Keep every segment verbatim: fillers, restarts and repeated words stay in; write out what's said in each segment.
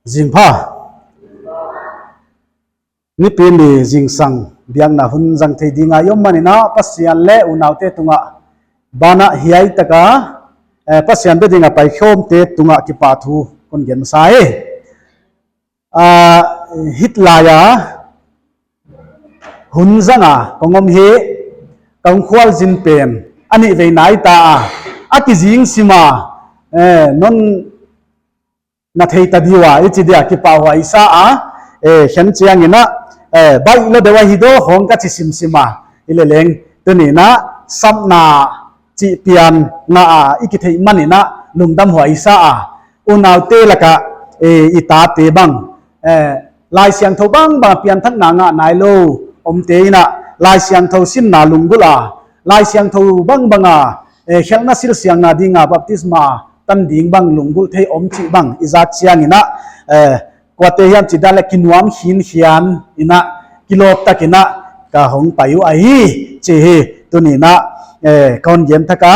Zingpha. Nipi ni zingsang biakna hun zang thei dinga i om manin a, Pasian leh unaute tungah banah hiai taka, eh, Pasian bia dinga paikhawmte tungah kipahthu kon gen masa hi. Ah, hitlai a hun zanga kong om hi, kong khualzin pen a nih vei nai ta a, a kizing sima, eh, non na thei ta diua i chi dia kipahhuai sa a, eh, khen chiangin a, eh, baih lou deuh ahi daw hong ka chi simsim a, i leleng tuni'n a sapna chih pian nga a i kitheih manin a lungdam huai sa a, unaute laka, eh, i tate bang, eh, Laisiangthou bangbang pianthakna ngah nailou omte in a, Laisiangthou sinna lunggulh a, Laisiangthou bangbanga, eh, khelhna silsiangna dinga baptisma tan ding bang lunggulh thei om chih bang i zak chiangin a, eh, kuate hiam chih dan leh kinuam khinkhian in a, kilawp takin a ka hong pai uh ahi, chi hi. Tuni'n a, eh, kon gen thak a,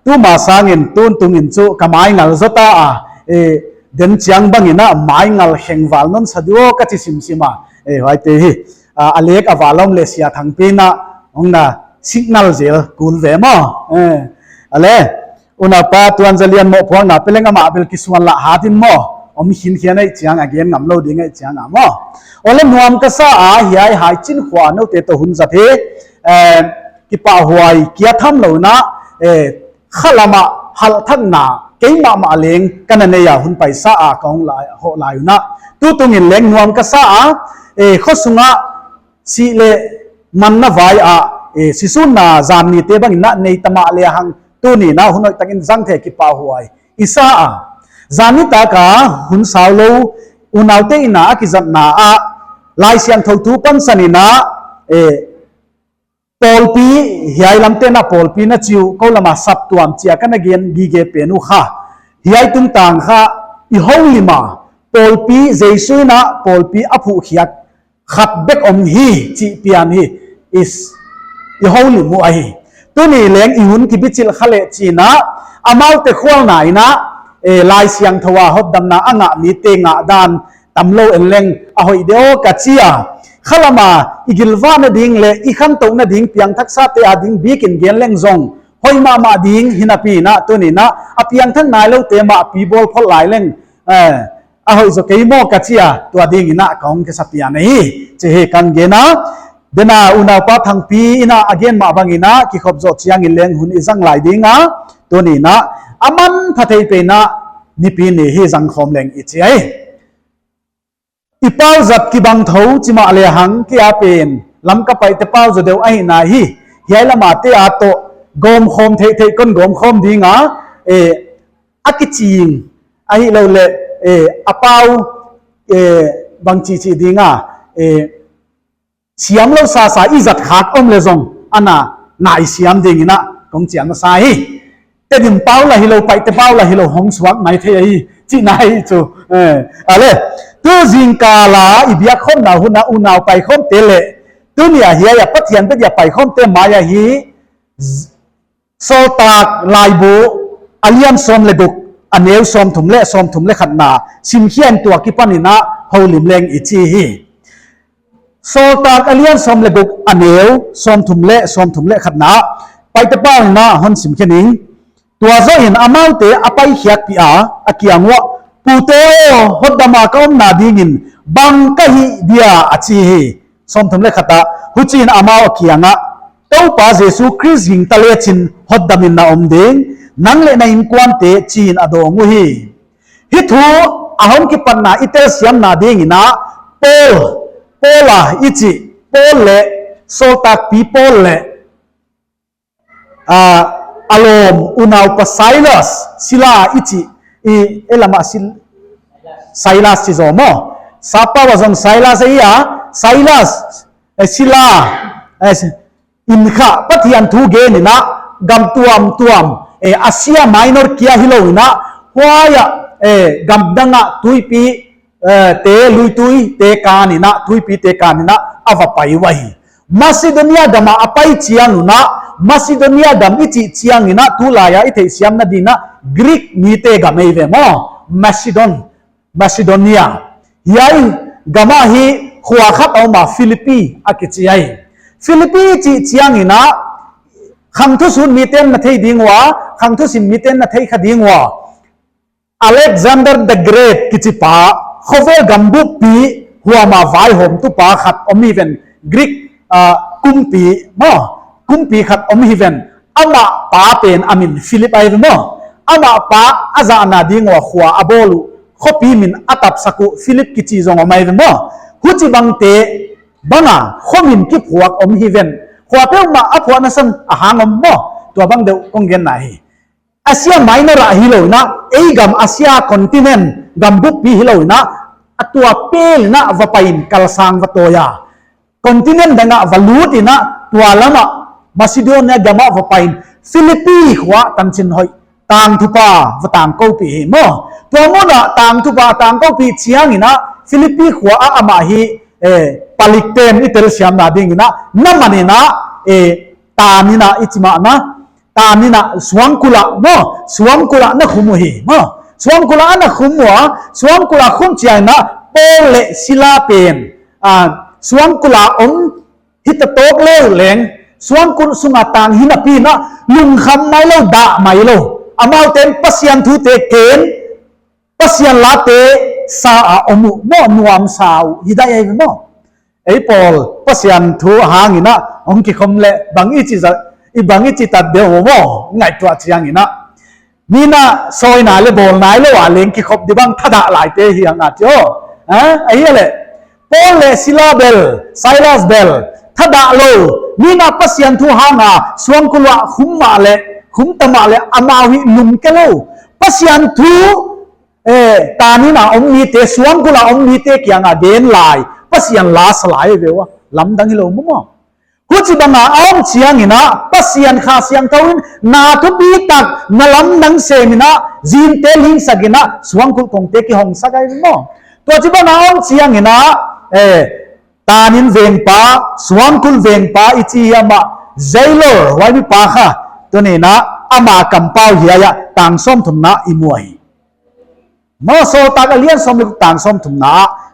tuma sangin tuntungin chu ka maingal zaw ta a, eh, den chiang bangin a maingal khengval non sa diua ka chi simsim a, eh, huaite hi, ah, a lek a val om leh Sia Thangpi in a hong na signal zel kul ve maw. Eh, a leh, unaupa Tuanzalian mohpuakna pe leng amah bel kisuan lah hat in maw, om khinkhian ahih chiang a gen ngam lou ding ahih chiang a maw. Aw leh, nuam ka sa a, hiai Haichin khua noute toh hun zat hi, eh, kipahhuai kia tham lou in a, eh, khalam a halhthakna keimahmah leng ka na nei a, hun paisa a ka hong lai, hoh lai un a, tutungin leng nuam ka sa a, eh, khosunga sih leh manna vai a, eh, sisunna zan nite bangin a nei ta mahlehang, tuni'n a hun hoihtakin zang thei kipahhuai i sa a. Zan nitak a hun sau lou unaute in a kizatna ah Laisiangthou thu pansan in a, eh, pawlpi, hiai lamte'n a pawlpi na chi uh, kou lama saptuam chi a ka na gen gige pen uh kha. Hiai tungtang kha i houlim a, pawlpi Jesu in a pawlpi a phuhkhiak khat bek om hi chih pian hi, is, i houlim uh ahi. Tuni leng i hun kibichilh kha leh chi'n a, amaute khualna in a, eh, Laisiangthou a hotdamna a ngah mite ngah dan tamlou en leng a hoih diam aw ka chi a. Khalam a i gilvahna ding leh i khantouhna ding piangthaksate ading bikin gen leng zong hoih mahmah ding hi napi in a, tuni'n a a piangthak nailoute mah pi bawl phot lai leng, eh, a hoih zaw kei maw ka chi a, tua dingin a ka hong kisa pian ahi, chi hi kon gen a. Dena unaupa Thangpi in a a gen mah bangin a kikhop zoh chiangin leng hun i zang lai ding a, tuni'n a a manpha thei pen a nipi ni hi zang khawm leng i chi ahi. I pau zat kibang thou chi mahlehang, kei a pen Lamka paite pau zaw deuh ahihna hi, hiai lam a te a toh gawm khawm theihtheih kon gawm khawm ding a, eh, a kiching ahihlouh leh, eh, a pau, eh, bangchi chi ding a, eh, siam lou sasa i zat khak om leh zong ana nai siam dingin a kong chial masa hi. Tedim pau lah hilou, Paite pau lah hilou, hong suak mai thei ahi, chihna ahi chu. Eh, a leh, tu zingkal a i biakkhawmna hun a unau paikhawmte leh, tuni a hiai a Pathian bia dia paikhawmte mai ahi, z-, Sawltak Laibu a lian sawm leh guk, a neu sawmthum leh sawmthum leh khatna simkhia'n, tua kipanin a houlim leng i chi hi. Sawltak a lian sawm leh guk, a neu sawmthum leh sawmthum leh khatna, Paite pau in a hon simkhe ning. Tua zoh in amaute a paikhiakpih a, a kiang uah, Pute aw, hotdam a ka omna dingin bang ka hih dia, a chi hi. Sawmthum leh khat a, huchiin amau a kiangah, Toupa Jesu Khrist gingta lechin hotdamin na om ding, nang leh na innkuante, chiin a dawng uhi. Hih thu a hong kipatna i telsiamna dingin a, Paul, Paul a i chih, Paul leh, sawltakpi Paul leh, a, a lawm unaupa Silas, Sila i chih, i, e lam ah Sil-, Silas chi zaw maw. Sappau ah zong Silas ahi a, Silas, eh, Sila, eh, si-, in kha Pathian thu genin a, gam tuamtuam, eh, Asia Minor kia hilou in a, huai ah, eh, gamdang ah tuipi, eh, te, luitui te kanin a, tuipi te kanin a, a va pai uhi. Macedonia gam ah a pai chiang un a, Macedonia gam i chih chiangin a, tulai a i theihsiamna dingin a, Greek mite gam ahi ve maw, Macedon. Macedonia. Hiai gam ah hi khua khat a om a, Philippi a kichi ahi. Philippi chih chiangin a, khang thusun miten na thei ding ua, khang thusin miten na thei kha ding ua, Alexander the Great kichi pa, khovel gambuppi huam a vaihawmtu pa khat om hi ven, Greek, ah, kumpi maw, kumpi khat om hi ven. Amah pa pen a min Philip ahi ve maw. Amah pa a zahna ding ua khua a bawl uh khopi min a tapsak uh Philip kichi zong om ahi ve maw. Huchibangte bang a khomin kiphuak om hi ven. Khua peuhmah a phuahna san a hang om maw. Tua bang deuh kong genna hi. Asia Minor ah hilou in a, ei gam Asia continent gambuppi hilou in a, a tua pel in a va pai in kalsang va tawi a. Continent dang ah va lut in a, tua lam ah Macedonia gam ah va pai in Philippi khua tanchin hoih tangthupha va tangkoupih hi maw. Tua mun ah tangthupha tangkoupih chiangin a, Philippi khua ah amah hi, eh, palikten i telsiamna dingin a, na man in a, eh, tan in a i chi mah na, tan in a suangkul ah maw, suangkul ah na khum uhi maw. Suangkul ah na khum ua, suangkul ah khum chiangin a Paul leh Sila pen, ah, suangkul ah om hita tawk leu leng, suangkul sung a tang hinapi in a lungkham mai lou, dah mai lou. Amau ten Pasian thute ken, Pasian late sa a om uh maw, nuamsa uh hi dai ahi maw. Ei pawl Pasian thu hangin a hong kikhawm leh bang i chi za, i bang i chi tat deuh maw, ngaihtuah chiangin a. Min a sawina leh bawlna lou a leng kikhop di bang thadah laite hi ang a chi aw. Ha? Ahi a leh. Paul leh Sila bel, Silas bel, thadah lou. Min a Pasian thu hang a suangkul ah khum mah leh, khum ta mah leh amau hi lungke lou. Pasian thu, eh, tan in a om mite, suangkul a om mite kiang a gen lai, Pasian la sa lai ve ua, lamdang hilou maw maw. Huchibang a om chiangin a, Pasian Kha Siangthou in na thupi tak, na lamdang sem in a, zinte lingsak in a, suangkul kongte kihong sak ahi maw. Tua chibang a om chiangin a, eh, tan in vengpa, suangkul vengpa i chi hi amah, jailer, huai mipa kha, tuni in a, ama kampau hiai ah, tang sawmthumna i mu ahi. Maw, Sawltak a lian sawm leh guk tang sawmthumna,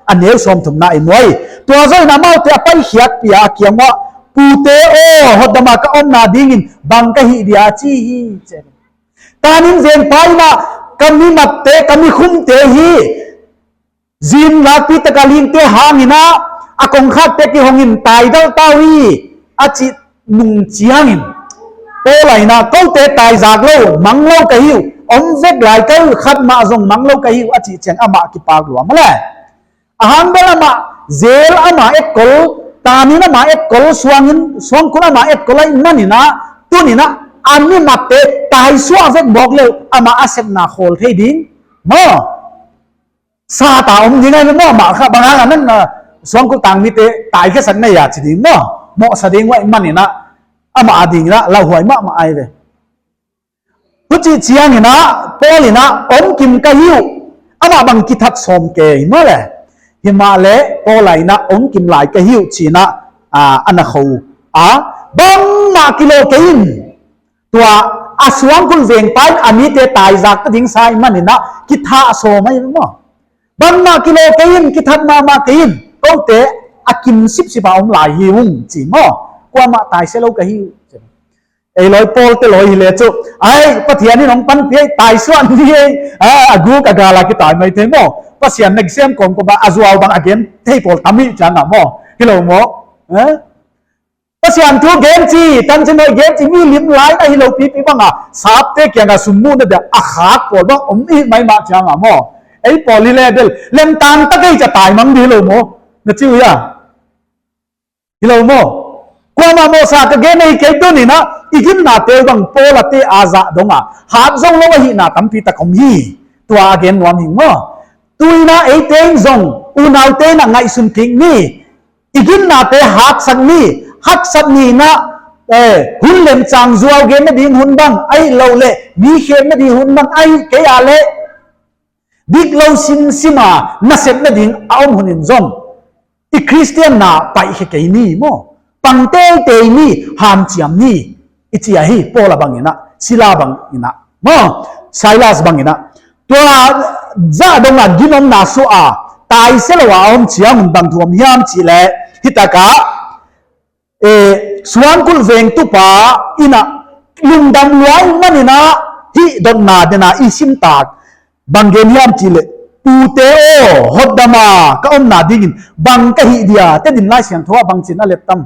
a neu sawmthumna i mu ahi. Tua zoh in amaute a paikhiakpih a, a kiang uah, pute aw, hotdam a ka omna dingin bang ka hih dia chi hi, chi. Tan in vengpa in a, ka mi matte, ka mi khumte hi, zin lakpih tak a lingte hangin a, a kongkhakte kihong in taidalh ta uhi, a chih nung chiangin, Paul in a, koute taizak lou, mang lou ka hi uh, om vek lai ka hi uh, khat mah zong mang lou ka hi uh, a chih chiang amah kipak lua maw leh. A hang bel amah, jail amah etkol, tan in amah etkol, suang in, suangkul amah etkol ahihman in a, tuni in a, a mi matte, taisuah vek bawk leh, amah a sepna khawl thei ding maw. Sa ta om ding ahi maw, amah kha bang hang a nan, ah, suangkul tang mite tai khe sak na hia chi ding maw. Mawhsa ding uah i man in a, amah a ding in a, lauhuai mahmah ahi ve. Huchi chiangin a, Paul in a, om kim ka hi uh, amah bang kithat sawm kei maw leh. Himahleh, Paul in a, om kim lai ka hi uh chi in a, ah, ana khou. A, bangmah kilou kei in. Tua a suangkul vengpa in a mite taizak ta ding sa ahihman in a kithat sawm ahi maw. Bangmah kilou kei in, kithat mahmah kei in, koute a kim sipsip a om lai hi ung chi maw. Kuamah tai se lou ka hi. Ei lawi Paul te lawi hi leh chu. Ai, Pathian in hong panpih, taisuah ni ei. A, a guk a gal a kitai maithei maw. Pasian na kisem kawmkawm a zuau bang a gen thei pawl tam hi chiang a maw. Hilou maw. Eh? Pasian thu gen chi, tanchin hoih gen chi, mi lim lai na hilou pipi bang a, sapte kiang a sum muhna dia a khak pawl bang om hi maimah chiang a maw. Ei pawl hi leh bel, lemtang tak ei cha tai mang di hilou maw. Na chi uh hia. Hilou maw. Kuamah mawhsa ka gen ahi kei, tuni in a, i ginnate bang Paul a te a zah dong a, hat zou lou ahihna tampi tak om hi. Tua a gen nuam hi maw. Tuni in a eite in zong, unaute in a ngaihsun kik ni. I ginnate haksak ni, haksat ni in a, eh, hun lemchang zuau genna ding hun bang, ahihlouhleh, mi khekna ding hun bang, ahihkeileh, diklou simsim a, nasepna ding a om hun in zong. I Christian na paih khe kei ni maw. Pang teitei ni, hamchiam ni. I chi ahi, Paul a bang in a, Sila bang in a. Maw, Silas bang in a. Tua, Zah dong a ginomna suah a, tai se lou a om chiang un bang thu om hiam chih leh, hitak a, e, suangkulh vengtupa in a lungdam luai man in a, hih dotna ding a i sim tak, bang gen hiam chih leh, tute aw, hotdam a ka omna dingin bang ka hih dia, te din Laisiangthou ah bangchin a let tam.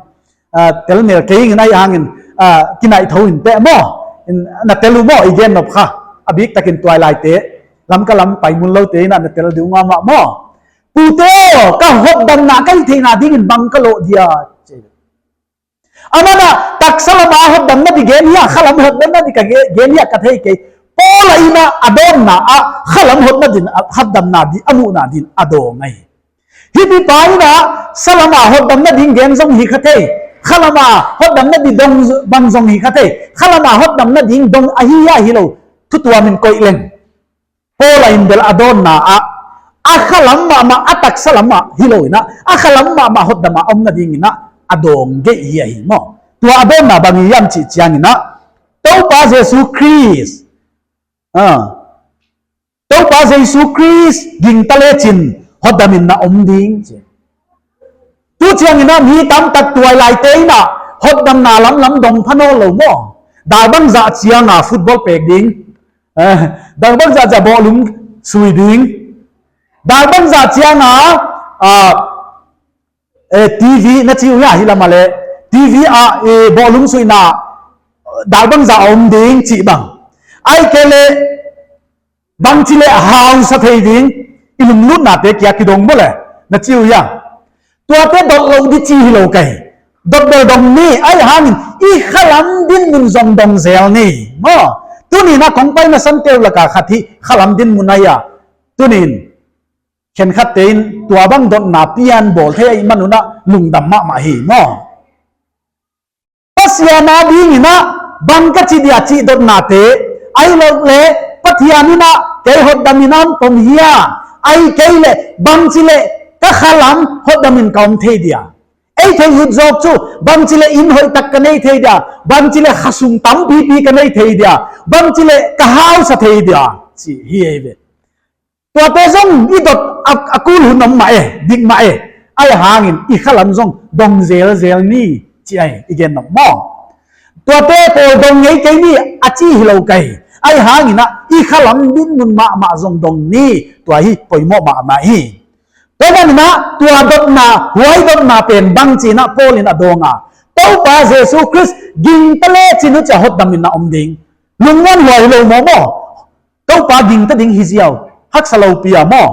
Ah, tel mel kei in ahihhangin, ah, kinai thou in te maw. In, na tel uh maw, i gen nop kha. A biktakin tuailaite Lamka lam pai mun loute in a na tel ding uh amah maw. Tute aw, ka hotdamna ka hih theihna dingin bang ka loh dia. Amah in a taksa lam a hotdamna di gen hia, khalam hotdamna di ka ge-, gen hia ka thei kei. Paul in a a dawnna ah khalam hotna din, a hotdamna di a muhna din a dawng ahi. Hih mipa in a, salam a hotdamna ding gen zong hi kha thei. Khalam a hotdamna di dong bang zong hi kha thei. Khalam a hotdamna ding dong ahi a hilou, thu tuam in koih leng. Paul in bel a dawnna ah, a khalam mahmah, a taksa lam ah hilou in a, a khalam mahmah hotdam a omna ding in a, a dawng geih hi ahi maw. Tua a dawnna bang hiam chih chiang in a, Toupa Jesu Khrist. Ah. Toupa Jesu Khrist gingta lechin hotdam in na om ding chi. Tu chiang in a mi tamtak tuailaite in a hotdamna lamlam dong pha nawnlou maw. Dal bangzah chiang a football pek ding. Eh, dal bangzah chiang a bawlung sui ding. Dal bangzah chiang a, ah, eh, T V na chi uh hia hi lam ah leh. T V ah, eh, bawlung suihna, dal bangzah a om ding chih bang. Ahihkeileh, bangchi leh hausa thei ding, i lunglutnate kia kidong maw leh, na chi uh hia. Tuate dot lou di chi hilou kei. Dot bel dong ni, ahihhangin, i khalam dinmun zong dong zel ni. Maw, tuni in a kong paina sante uh lak a khat hi, khalam dinmun ahi a. Tuni in, khenkhatte in tua bang dotna pian bawl thei ahih man un a lungdam mahmah hi maw. Pasian a ding in a bang ka chi dia chih dotnate, ahihlouhleh Pathian in a kei hotdam in a om pom hia, ahihkeileh bangchi leh ka khalam hotdam in ka om thei dia. Ei thei ut zawk chu, bangchi leh inn hoihtak ka nei thei dia, bangchi leh khasum tampipi ka nei thei dia, bangchi leh ka hausa thei dia, chih hi ei ve. Tuate zong i dot a, a kul hun om mah e, dik mah e. Ahihhangin i khalam zong dong zelzel ni, chi ahi, i gen nop maw. Tuate pawl dong ngei kei ni, a chi hilou kei. Ahihhangin a, i khalam dinmun mahmah zong dong ni, tua hi poimoh mahmah hi. Tua manin a, tua dotna, huai dotna pen bangchi in a Paul in a dawng a. Toupa Jesu Khrist gingta lechin huchia hotdam in a om ding. Lungmuanhuai lou maw maw. Toupa gingta ding hi ziau, haksa lou pi a maw.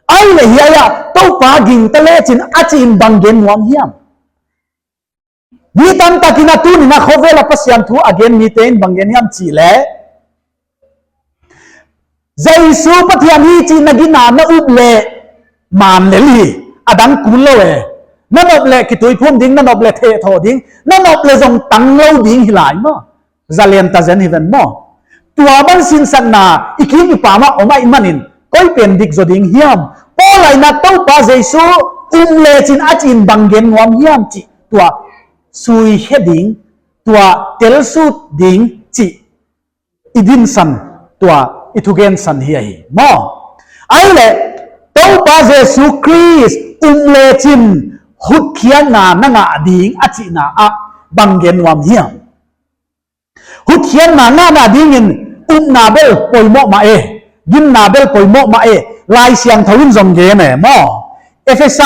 Ahihleh hiai ah, Toupa gingta lechin a chi in bang gen nuam hiam. Mi tamtak in a tuni in a khovel a Pasian thu a gen mite in bang gen hiam chih leh, Jesu Pathian hi chih na gingta na up leh man lel hi, a dang kul lou e. Na nop leh kituiphum ding, na nop leh thehthou ding, na nop leh zong tang lou ding hi lai maw. Zalen ta zen hi ven maw. Tua bang sinsakna i kim i pam ah om ahih manin, koi pen dik zaw ding hiam. Paul in a Toupa Jesu um lechin a chi in bang gen nuam hiam chih. Tua sui khe ding, tua tel sut ding chih i dinsan, tua i thugensan hi ahi maw. Ahihleh, Toupa Jesu Khrist um lechin hutkhiatna na ngah ding a chihna ah bang gen nuam hiam. Hutkhiatna ngahna dingin upna bel poimoh mah e, ginna bel poimoh mah e, Laisiangthou in zong gen e maw. Efesa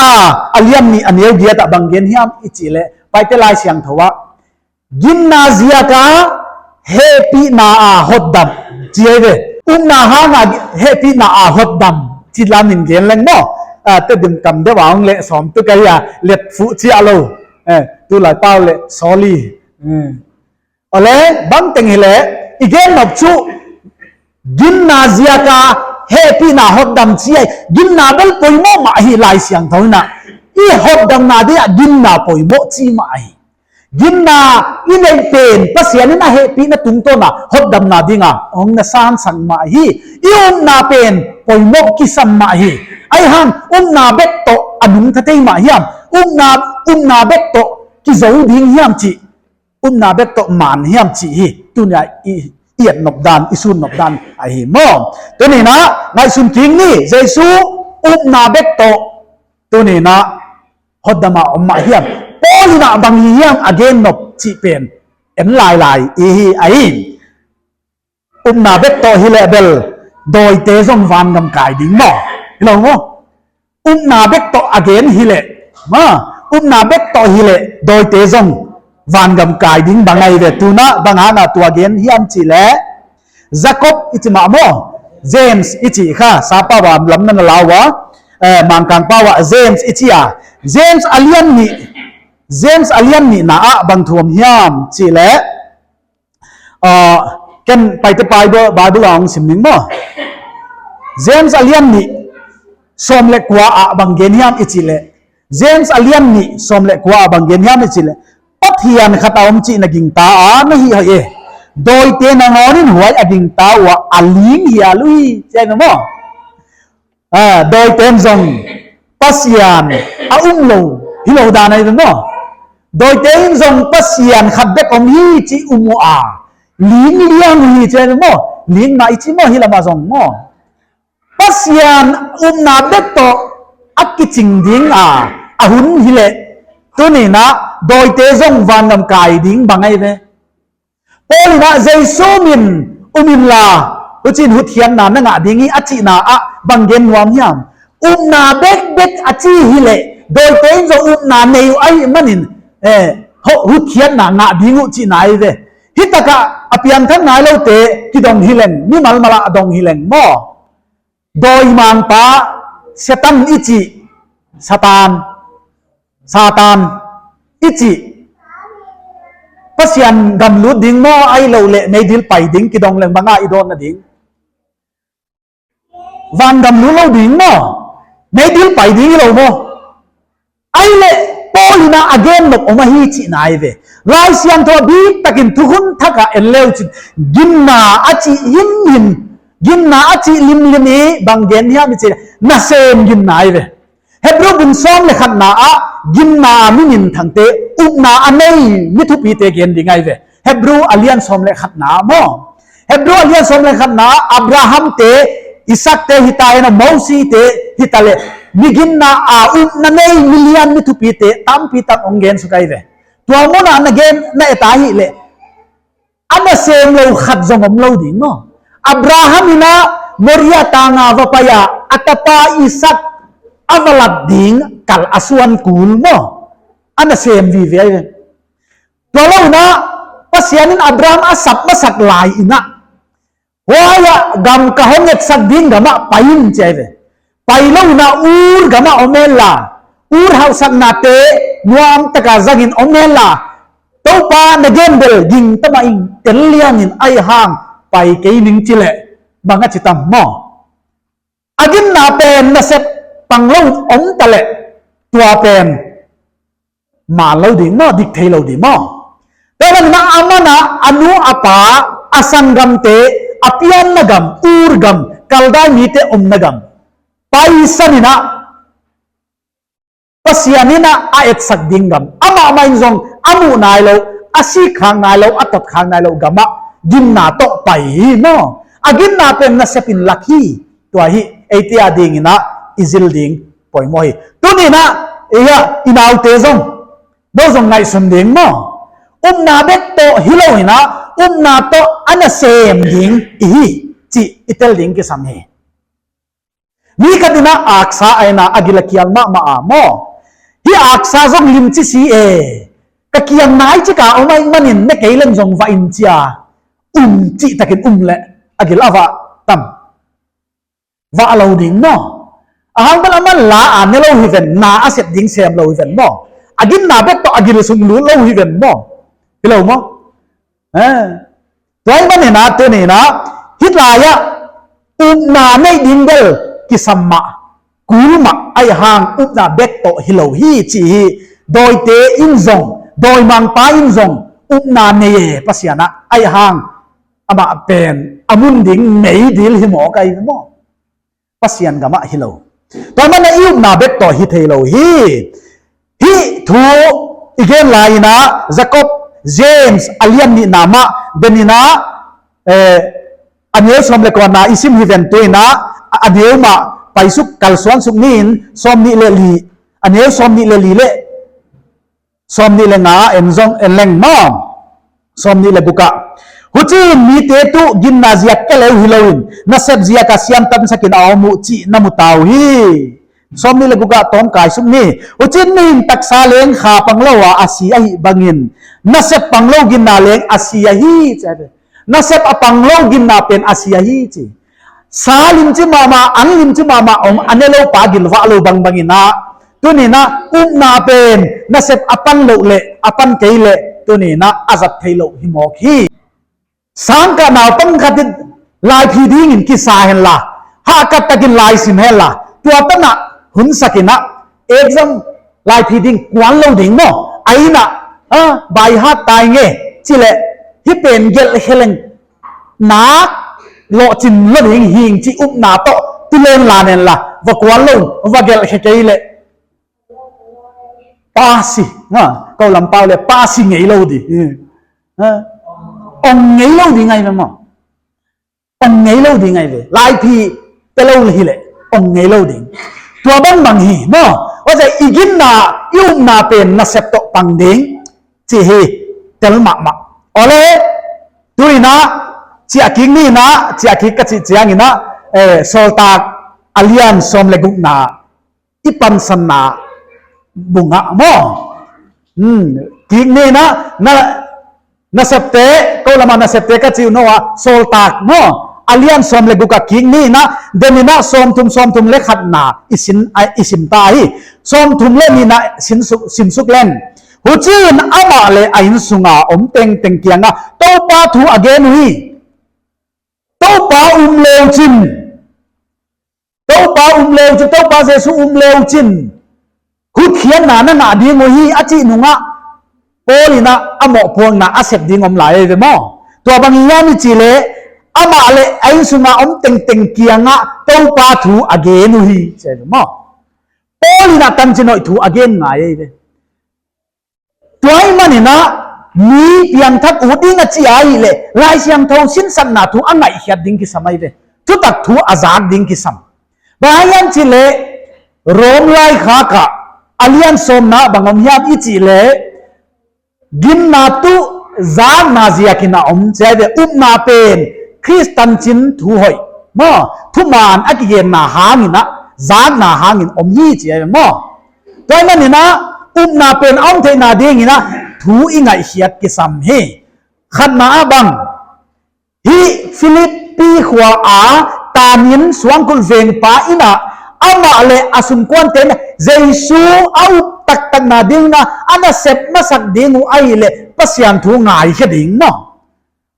a lian nih a neu giat ah bang gen hiam i chih leh, Paite Laisiangthou ah, ginna ziak a hehpihna a hotdam, chi ahi ve. Upna hang a hehpihna a hotdam, chih lam in gen leng maw. Ah, Tedim kam deuh a hong leh sawm tu ka hi a, let fuh chia lou. Eh, tulai pau leh, sorry. Hmm. Aw leh, bangteng hileh, i gen nop chu, ginna ziak a hehpihna hotdam chi ahi, ginna bel poimoh mah ahi Laisiangthou in a. I hotdamna dia ginna poimoh chi mah ahi. Ginna i neih pen, Pasian in a hehpihna tungtawn a hotdamna ding a hong na sansak mah ahi. I upna pen poimoh kisam mah ahi. Ahihhang upna bek toh a nungta thei mah hiam. Upna, upna bek toh kizou ding hiam chih. Upna bek toh man hiam chih hi, tuni a i, i et nop dan, i sut nop dan ahi maw. Tuni'n a, ngaihsun kik ni, Jesu upna bek toh, tuni'n a, hotdam a om mah hiam. Paul in a bang hiam a gen nop chih pen en lailai i hi ahi. Upna bek toh hileh bel, dawite zong vangam kai ding maw. Hilou maw. Upna bek toh a gen hileh. Maw, upna bek toh hileh, dawite zong vangam kai ding bang ahi ve. Tuni'n a bang hang a tua gen hiam chih leh. Jakob i chi mah maw. James i chi kha, sap a lam na na lau a. Eh, Mangkang pau a James i chi a. James a lian nih. James a lian nihna ah bang thu om hiam chih leh. Ah, ken Paite Bible, Bible a hong sim ning maw. James a lian nih, sawm leh kua ah bang gen hiam i chih leh. James a lian nih, sawm leh kua ah bang gen hiam i chih leh. Pathian khat a om chih na gingta a na hi hoih e. Dawite nangawn in huai a gingta ua a ling hial uhi, chi ahi maw. Ah, dawite'n zong Pasian a um lou, hilou dan ahi ve maw. Dawite'n zong Pasian khat bek om hi chih um ua. Ling liang hi chi ahi ve maw. Ling mah i chi maw hi lam a zong maw. Pasian upna bek toh a kiching ding a, a hun hileh. Tuni'n a, dawite zong vangam kai ding bang ahi ve. Paul in a Jesu min um inla, huchiin hutkhiatna na ngah ding hi a chihna ah bang gen nuam hiam. Upna bekbek a chi hileh, dawite in zong upna nei uh ahihmanin, eh, hu-, hutkhiatna ngah ding uh chihna ahi ve. Hitak a a piangthak nailoute kidong hileng, mimal mal a dong hileng maw. Dawimangpa, Satan i chih, Satan, Satan i chih. Pasian gam lut ding maw, ahihlouhleh meidil pai ding, kidong leng bang a i dawn na ding. Vangam lut lou ding maw, meidil pai ding hilou maw. Ahihleh Paul in a gen nop om ahi chihna ahi ve. Laisiangthou a biktakin thukhun thak a en leu chin, ginna a chi himhim, ginna a chi limlim i bang gen hiam i chih leh, nasem ginna ahi ve. Hebru bung sawm leh khatna ah, ginna a mi minthangte, upna a nei mi thupite gen ding ahi ve. Hebru a lian sawm leh khatna ah maw. Hebru a lian sawm leh khatna, Abraham te, Isak te hita hen a, Mosi te hita leh, mi ginna a upna nei mi lian mi thupite tampi tak hong gen suk ahi ve. Tua mun a na gen na et a hihleh, a nasem lou khat zong om lou ding maw. Abraham in a Moria tang a va pai a, a tapa Isak a va lat ding kal a suan kul maw. A nasem vive ahi ve. Tua lou in a, Pasian in Abraham a sap masak lai in a, huai a gam ka hon etsak ding gam ah pai in chi ahi ve. Pai lou in a Ur gam ah om hen la, Ur hausaknate nuam tak a zangin om hen la, Toupa na gen bel gingta mah ing, tel liangin, ahihhang pai kei ning chi leh, bang a chi tam maw. A ginna pen nasep pang lou om ta leh, tua pen man lou ding maw, dik thei lou ding maw. Tua ban in a aman a, a nu a pa, a sanggamte, a pianna gam, Ur gam, Kaldai mite omna gam, paisan in a, Pasian in a a etsak ding gam, amah mah in zong a muh nailou, a sik khak nailou, a tot khak nailou gam ah ginna toh pai hi maw. A ginna pen nasep in lak hi, tua hi, eite a ding in a i zil ding poimoh hi. Tuni'n a, ei a, i naute zong, nou zong ngaihsun ding maw. Upna bek toh hilou in a, upna toh a nasem ding i hi chih i tel ding kisam hi. Mi khat in a aksa a en a, a gil a kial mahmah a maw. Hih aksa zong lim chi si e. Ka kiang nai chik a om ahihmanin ne kei leng zong vah in chi a, um chih takin um leh, a gil a vah tam. Vah lou ding maw. Ahang bel aman la a ne lou hi ven, na a sep ding sem lou hi ven maw. A ginna bek toh a gil sung lut lou hi ven maw. Hilou maw. Eh. Tua ahihman in a tuni'n a, hitlai a, upna nei ding bel kisam mah, kul mah, ahihhang upna bek toh hilou hi chih hi, dawite in zong, dawimangpa in zong, upna nei e Pasian ah, ahihhang, amah pen, a mun ding meidil hi maw ka hi maw. Pasian gam ah hilou. Tua ahihman a i upna bek toh hi theilou hi. Hih thu i gen lai in a Jakob, James, a lian nihna mah, den in a eh, a neu sawm leh kuana i sim hi ven tuin a, a neu mah paisuk kalsuan suk ni in sawmnih leh li, a neu sawmnih leh li leh sawmnih leh nga en zong en leng maw. Sawmnih leh guk ah, huchiin mite tuh ginna ziak keleu hilou in, nasep ziak a siamtansak in a om uh chih na mu ta uhi. Sawmnih leh guk ah tawm kai suk ni. Huchiin mihing taksa leng kha panglou a a si ahih bangin, nasep panglou ginna leng a si ahi, chi ve. Nasep a panglou ginna pen a si ahi chi. Sa limchih mahmah, an limchih mahmah om, a nelou pa gilvah lou bangbang in a, tuni in a upna pen nasep a pan louh leh, a pan kei leh, tuni in a a zat theilou hi mawk hi. Sangkah naupang khat in laiphi dingin kisa henla, hahkat takin lai sim henla, tua tan a hun sak in a, exam laiphi ding kuan lou ding maw, a in a, ah, by heart tai nge, chi leh, hih pen gelh khe leng, nak lohchin lou ding hi'ng chih upna toh, tu leng la nen la, va kuan lou, va gelh khe kei leh, pass hi, ha, kou lam pau leh pass hi ngeilou di. Ha? Ong ngeilou di ngai ve maw. Ong ngeilou di ngai ve. Laiphi pelou leh hileh, ong ngeilou ding. Tua bangbang hi maw. Huaiziak i ginna, i upna pen nasep toh pang ding, chih hi tel mahmah. Awle, tu in a, chiah kik ni in a, chiah kik ka chih chiang in a, eh, Sawltak a lian sawm leh gukna, i pansanna bung ah maw. Hmm, kik ni in a, na, Nasepte, kou lam a Nasepte ka chih uh nou a, Sawltak maw, a lian sawm leh guk a kik ni in a, den in a sawmthum, sawmthum leh khatna i sin, a, i sim ta hi. Sawmthum leh nihna sin suk, sim suk leng. Huchiin amah leh a innsung a om tengteng kiang a Toupa thu a gen uhi. Toupa um leu chin, Toupa um leu chin, Toupa Jesu um leu chin, hutkhiatna na ngah ding uhi, a chih nung a, Paul in a a mohpuakna a sep ding om lai ve maw. Tua bang hiam i chih leh, amah leh a innsung a om tengteng kiang a Toupa thu a gen uhi, chi ve maw. Paul in a tanchin hoih thu a gen ngai ve. Tua ahih manin a, mi piangthak ut ding a chih ahih leh, Laisiangthou sinsakna thu a ngaihkhiat ding kisam ahi ve. Thutak thu a zak ding kisam. Bang hiam chih leh, Rom laikhak ah, a lian sawmna bang om hiam i chih leh, ginna tuh zakna ziakin a om, chi ve, upna pen Khrist tanchin thu hoih maw, thuman a kigenna hangin a, zakna hangin om hi, chi ve maw. Tua ahih manin a, upna pen a om theihna dingin a, thu i ngaihkhiat kisam hi. Khatna ah bang, hih Philippi khua a tanin suangkulh vengpa in a, amah leh a sungkuante'n Jesu a up taktakna dingin a, a nasep masak ding uh ahih leh Pasian thu ngaikhe ding maw.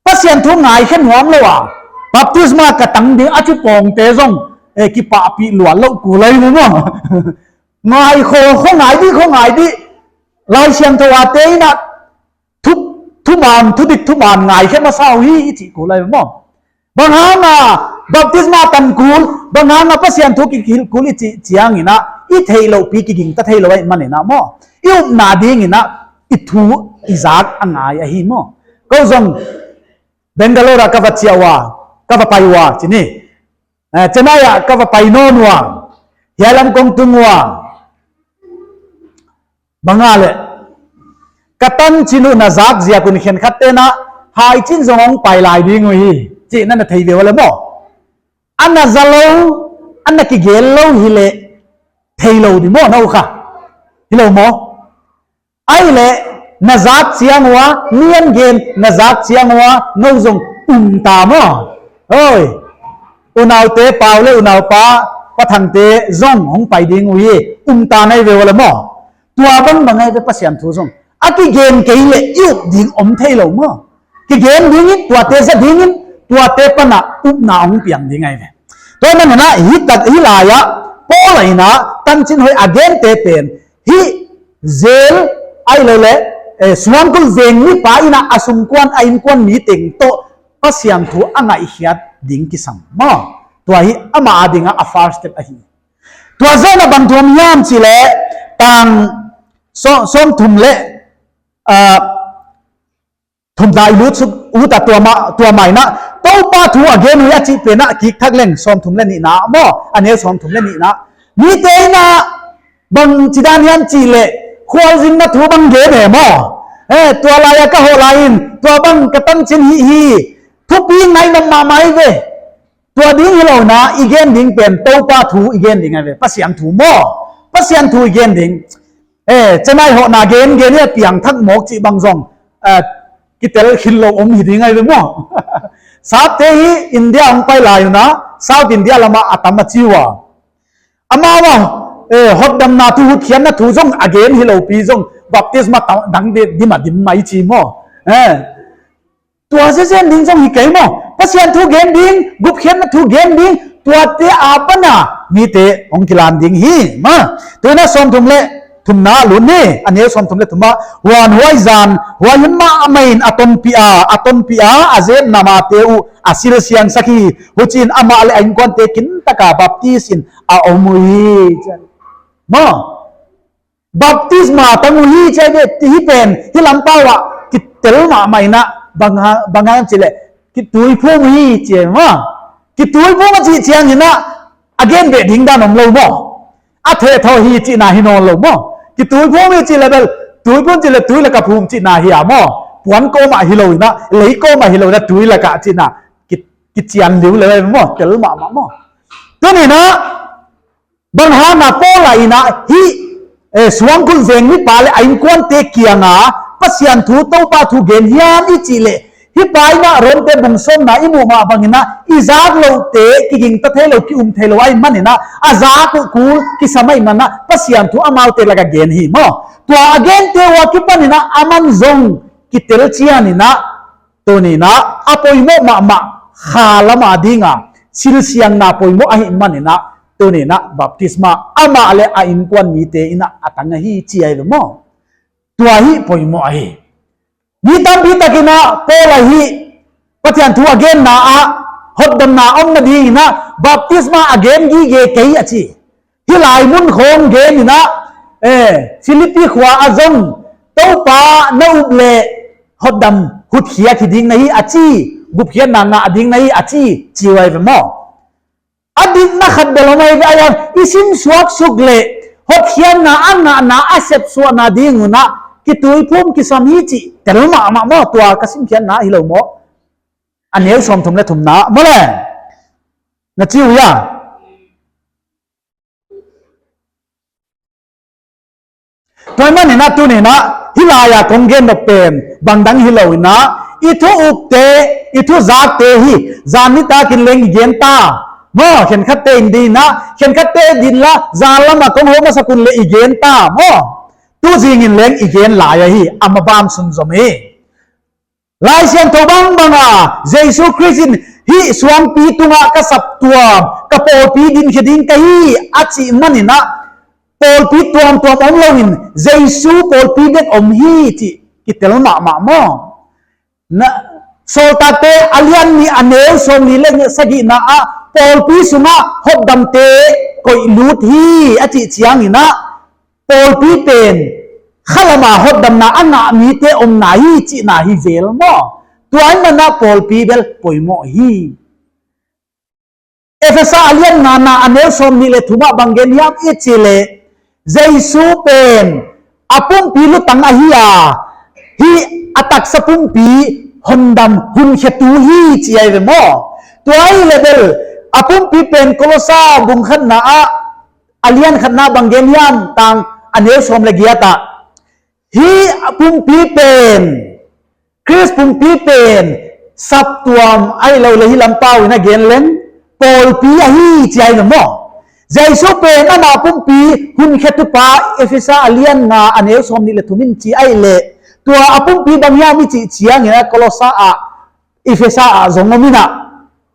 Pasian thu ngaikhe nuam lou a, baptisma ka tang ding a chi pawngte zong, eh, kipahpih luat lou kul lai maw. Ngai kho, kho ngai di, kho ngai di. Laisiangthou a te in a thu, thuman, thudik thuman ngaikhe masa uhi i chih kul lai maw. Bang hang a baptisma tan kul, bang hang a Pasian thu kihilh kul i chih chiangin a, i theihlouh pi kiging ta theilou ahih manin a maw, i upna dingin a, i thu i zak a ngai ahi maw. Kou zong Bangalore ah ka va chia ua, ka va pai ua, chi ni. Eh, Chennai ah ka va pai nawn ua, hiai lam kong tung ua. Bang a leh, ka tanchin uh na zak ziak un khenkhatte'n a, hai chin zong hong pai lai ding uhi, chih na na thei ve ua leh maw. Ana za lou, ana kigel lou hileh, theilou di maw, nou kha. Hilou maw. Ahihleh, na zak chiang ua, nian gen, na zak chiang ua, nou zong um ta maw. Hoi. Unaute Pau leh unaupa, Pa Thangte zong hong pai ding uhi, um ta nai ve ua leh maw. Tua bangbang ahi ve Pasian thu zong. A kigen kei leh i up ding om theilou maw. Kigen dingin, tuate za dingin, tuate pan a upna hong piang ding ahi ve. Tua ahih manin a, hih tak, hih lai ah, Paul in a, tanchin hoih a gente pen, hih zel ahihleh, eh, suangkulh veng mipa in a, a sungkuan, a innkuan mi teng toh, Pasian thu a ngaihkhiat ding kisam maw. Tua hi amah a ding a, a first step ahi. Tua zoh in a bang thu om hiam chih leh, tang sawm, sawmthum leh, ah, thumna i lut suk ut a tua ma, tua mah in a, Toupa thu a gen uh a chih pen ah kik thak leng sawmthum leh nihna maw, a neu sawmthum leh nihna. Mite in a bangchidan hiam chih leh, khualzinna thu bang gen e maw. Eh, tua lai a ka hoh lai in, tua bang ka tanchin hi hi. Thupi ngai mahmah mai ve. Tua ding hilou in a, i gen ding pen Toupa thu i gen ding ahi ve. Pasian thu maw. Pasian thu i gen ding. Eh, Chennai hohna gen gen a piangthak mawk chih bang zong, eh, kitel khin lou om hi ding ahi ve maw. Sapte hi India hong pai lai un a, South India lam ah a tam a chi ua. Amau a, eh, hotdamna thu, hutkhiatna thu zong a gen hilou pi zong, baptisma ta-, dang de, dim a dim mai chi maw. Eh. Tua zezen ding zong hi kei maw. Pasian thu gen ding, gupkhiatna thu gen ding, tuate apan a mite hong kilan ding hi maw. Tua in a sawmthum leh thumna lut ni, a neu sawmthum leh thum ah, huan huai zan, huai hun mah a mah in a tonpih a, a tonpih a, a zetna mate uh a silsiangsak hi, huchiin amah leh a innkuante kintak a baptis in a om uhi. Maw. Baptisma tang uhi chi ve, hih pen, hih lam pau ah, kitel mahmah in a, bang hang, bang hang chih leh, kituiphum uhi chi maw. Kituiphum a chih chiang in a, a gen beh ding dan om lou maw. A thehthou hi chihna hi nawn lou maw. Kituiphum hi chih leh bel, tuiphum chih leh tui lak a phum chihna hi a maw. Puan kawm ah hilou in a, lei kawm ah hilou in a, tui lak ah chihna, ki, kichian liu leh maw, tel mahmah maw. Tuni in a, bang hang a Paul in a hih, eh, suangkulh veng mipa leh a innkuante kiang a Pasian thu, Toupa thu gen hiam i chih leh, hih pa in a Rom te bung sawmna i muh mah bang in a, i zak louhte, kigingta theilou, ki-um theilou ahih man in a, a zak uh kul kisam ahih man a, Pasian thu amaute lak a gen hi maw. Tua a gente uh a kipan in a, aman zong kitel chian in a, tuni in a, a poimoh mahmah, kha lam a ding a, silsiangna poimoh ahih man in a, tuni in a, baptisma amah leh a innkuan mite in a, a tang ahi chi ahi ve maw. Tua hi poimoh ahi. Mi tampi tak in a, Paul ahi, Pathian thu a genna ah, hotdamna omna ding in a, baptisma a gen gige kei a chi. Hih lai mun khawng gen in a, eh, Philippi khua ah zong, Toupa na up leh hotdam hutkhiat hi ding na hi a chi, gupkhiatna ngah ding na hi a chi, chi uhi ve maw. A dikna khat bel om ahi ve, ahia, i sim suak suk leh, hotkhiatna a ngahna a sepsuahna ding un a, kituiphum kisam hi chih, tel mahmah maw, tua ka simkhiatna hilou maw. A neu sawmthum leh thumna, maw leh. Na chi uh hia. Tua ahih man in a tuni in a, hih lai a kong gen nop pen, bang dang hilou in a, i thu ukte, i thu zakte hi, zan nitak in leng i gen ta. Maw, khenkhatte in din a, khenkhatte din la, zan lam a kong hoh masak un leh i gen ta. Maw, tu zing in leng i gen lai ahi, a maban sunzom hi. Laisiangthou bangbang a, Jesu Khrist in hih suangpi tung ah ka saptuam, ka pawlpi dinkhe ding ka hi, a chih man in a, pawlpi tuamtuam om lou in, Jesu pawlpi bek om hi chih, kitel mahmah maw. Na, Sawltakte a lian nih a neu sawmnih leh sagihna ah, pawlpi sung ah hotdamte koih lut hi, a chih chiang in a, pawlpi pen, khalam a hotdamna a ngah mite omna hi chihna hi zel maw. Tua ahih man a pawlpi bel poimoh hi. Ephesa a lian ngana a neu sawmnih leh thum ah bang gen hiam i chih leh, Jesu pen, a pumpi lutang ahi a, hih a taksa pumpi hondam hunkhetu hi chi ahi ve maw. Tua ahih leh bel, a pumpi pen Kolosa bung khatna ah, a lian khatna bang gen hiam tang a neu sawm leh giat ah. Hih a pumpi pen, Khrist pumpi pen, saptuam ahih lou leh hih lam pau in a gen leng, pawlpi ahi chi ahi ve maw. Jesu pen amah pumpi hunkhetupa Ephesa a lian nga a neu sawmnih leh thum in chi ahih leh. Tua a pumpi bang hiam i chih chiang in a Kolosa ah, Ephesa ah zong om in a.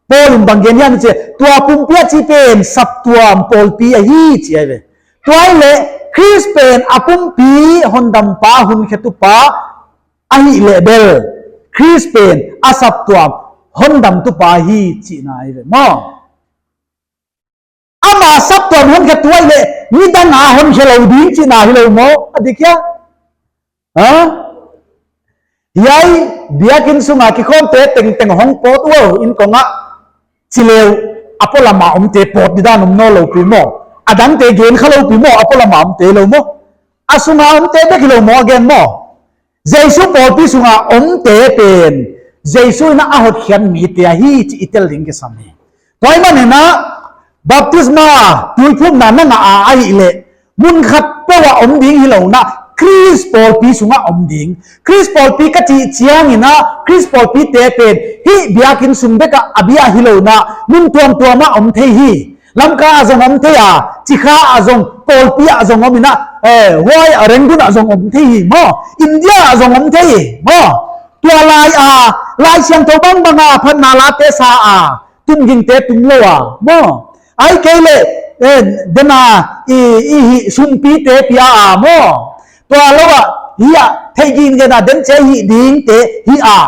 Paul in bang gen hiam i chih, tua pumpi a chih pen saptuam pawlpi ahi chi ahi ve. Tua ahih leh Khrist pen a pumpi hondampa hunkhetupa ahih leh bel. Khrist pen a saptuam hondamtupa hi chihna ahi ve maw. Amah saptuam honkhetu ahih leh, midang a honkhe lou ding chihna hilou maw, a dik hia? Ha? Hiai biakin sunga kikhawmte tengteng hong pawt ua in kong a chi leh, a polam a omte pawt didan om nawnlou pi maw. A dangte gen khalou pi maw, a polam a omte lou maw. A sunga omte bek hilou maw, a gen maw. Jesu pawlpi sunga omte pen Jesu in a hotkhiat mite ahi chih i tel ding kisam hi. Tua ahihmanin a baptisma tuiphumna na ngah a ahihleh, mun khat peuh a om ding hilou in a, Khrist pawlpi sunga om ding. Khrist pawlpi ka chih chiangin a, Khrist pawlpite pen hih biakin sung bek a a bia hilou in a, mun tuamtuam a om thei hi. Lamka ah zong om thei a, Chikha ah zong, pawlpi ah zong om in a, eh, huai a Rangoon ah zong om thei hi maw. India ah zong om thei hi maw. Tua lai a, Laisiangthou bangbang a phatna late sa a, tumgingte tumlou a maw. Ahihkeileh, eh, den a, i, i hih sumpite pia a maw. Tua lou a, hih a, theih gige a den chih hih dingte hih a.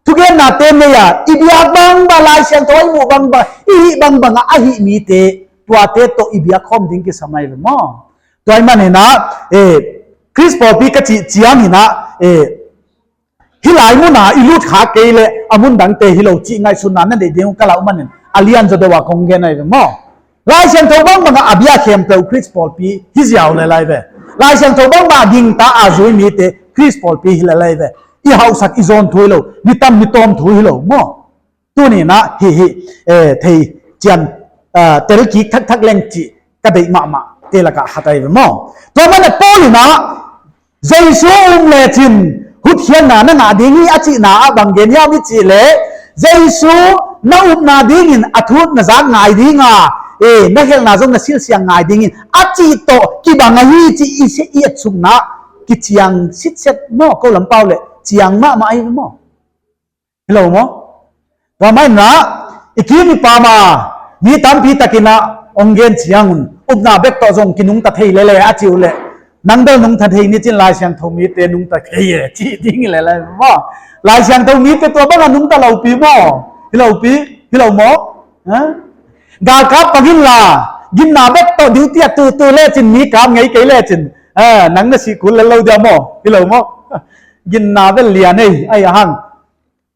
Thugennate nei a, i biak bangbang, Laisiangthou i muh bangbang, i hih bangbang a, a hih mite, tuate toh i biak khawm ding kisam ahi ve maw. Tua ahihmanin a, eh, Khrist pawlpi ka chih chiangin a, eh, hih lai mun a i lut kha kei leh, a mun dangte hilou chih ngaihsutna na neih ding uh ka lau manin, a lian zaw deuh a kong gen ahi ve maw. Laisiangthou bangbang a a bia khempeuh Khrist pawlpi hi ziau lel ahi ve. Laisiangthou bangbang a gingta a zui mite Khrist pawlpi hi lel ahi ve. I hauhsak i zawn thu hilou, mi tam mi tawm thu hilou maw. Tuni'n a hih, hih, eh, theichian, ah, tel kik thakthak leng chih ka deih mahmahte laka khat ahi ve maw. Tua manin Paul in a, Jesu um lechin hotkhiatna na ngah ding hi a chihna ah bang gen hiam i chih leh, Jesu na upna dingin a thu na zak ngai ding a, eh, na khelhna zong na silsiang ngai dingin a chih toh kibang ahi chih i se i et sukna kichiang sitset maw, kou lam pau leh chiang mahmah ahi maw. Hilou maw? Tua ahihmanin a, i kim i pam a, mi tampi takin a, hong gen chiang un, upna bek toh zong kinungta thei lele a chi uleh. Nang bel nungta thei ni chin Laisiangthou mite nungta thei e, chi ding lele maw. Laisiangthou mite tua bang a nungta lou pi maw. Hilou pi, hilou maw. Ha? Galkap pang inla, ginna bek toh duty a tu tu lechin mi kap ngei kei lechin. Ha, nang na si kul lel lou dia maw. Hilou maw. Ginna bel lian ei, ahihhang.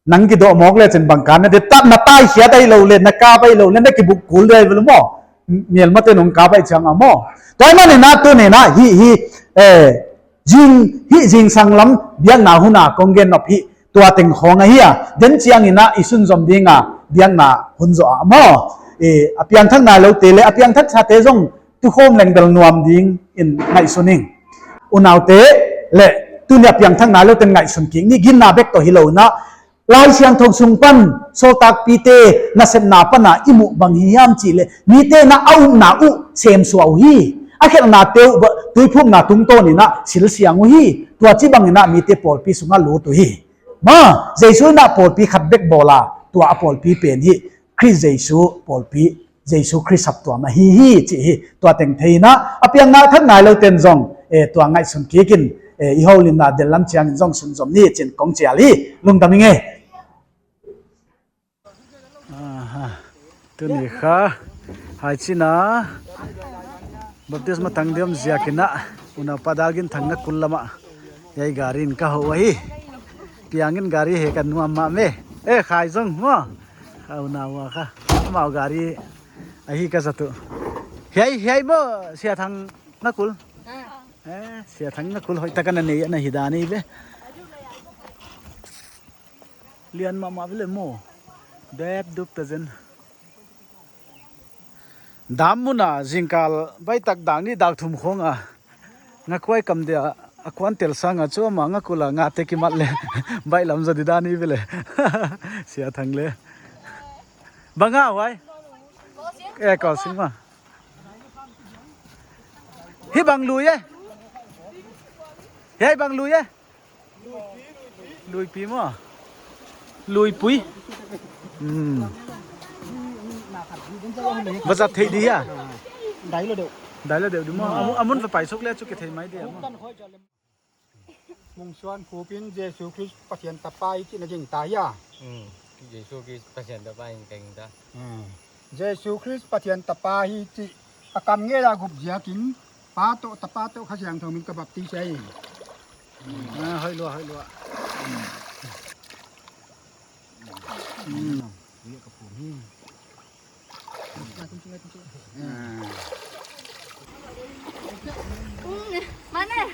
Nang kidoh mawk lechin bang kan na de ta na tai hiat ahi lou leh, na kap ahi lou leh, na kibuk kul de ahi ve lou maw. Mial mate nung kap ahi chiang a maw. Tua ahihmanin a tuni'n a hih, hih, eh, zing, hih zingsang lam biakna hun a kong gen nop hih tua teng khawng ahi a. Den chiangin a i sunzom ding a biakna hun zaw a maw. Eh, a piangthak nailoute leh, a piangthak sate zong tukhawm leng bel nuam dingin ngaihsun ing. Unaute leh, tuni a piangthak nailouten ngaihsun kik ni, ginna bek toh hilou in a, Laisiangthou sung pan, sawltakpite nasepna pan a i muh bang hi hiam chih leh, mite'n a upna uh semsuah uhi. A khelhnate uh, tuiphumna tungtawnin a silsiang uhi. Tua chibangin a mite pawlpi sung a lut uhi. Maw, Jesu in a pawlpi khat bek bawl a, tua a pawlpi pen hih, Khrist Jesu pawlpi, Jesu Khrist saptuam ahi hi, chih hi, tua teng thei in a, a piangthak nailouten zong, eh, tua ngaihsun kik in, eh, i houlimna del lam chiangin zong sunzom ni chin kong chial hi, lungdam ing e. Aha, tuni kha, hai chin a, baptisma tang diam ziakin a, unaupa Dalginthang na kul lam a, hiai gari in ka hoh uhi, piangin gari hek a nuam mahmah e, eh, khai zong maw. Kha unau a kha. Amau gari ahi ka zat uh. Hiai, hiai maw, Sia Thang na kul. Eh, Sia Thang na kul hoihtak a na nei, na hi dan ahi ve. Lian mahmah ve leh maw. Dep dup ta zen. Dam mun a zingkal baitak dak nih dak thum khawng a. Nga kuai kam dia, a kuan tel sang a chu ama nga kul a ngate kimat leh. Baihlam zaw di dan ahi ve leh. Sia Thang leh. Bang a huai? Eh, kau sing ma. Hi bang lui e. Hi bang lui e. Luipi maw. Luipui. Hmm. Bazat thei di a. Dai lou deuh. Dai lou deuh di maw. Amun, amun va pai suk leh chu kithei mai di a maw. Mungsuan Khupin Jesu Khrist Pathian tapa hi chih na gingta hia? Hmm. Jesu Khrist Pathian tapa hi ka gingta. Hmm. Jesu Khrist Pathian tapa hi chih a kam ngei a gup ziakin Pa toh, Tapa toh, Kha Siangthou min ka baptis hi. Ah, hoih lua, hoih lua. Hmm. Mana?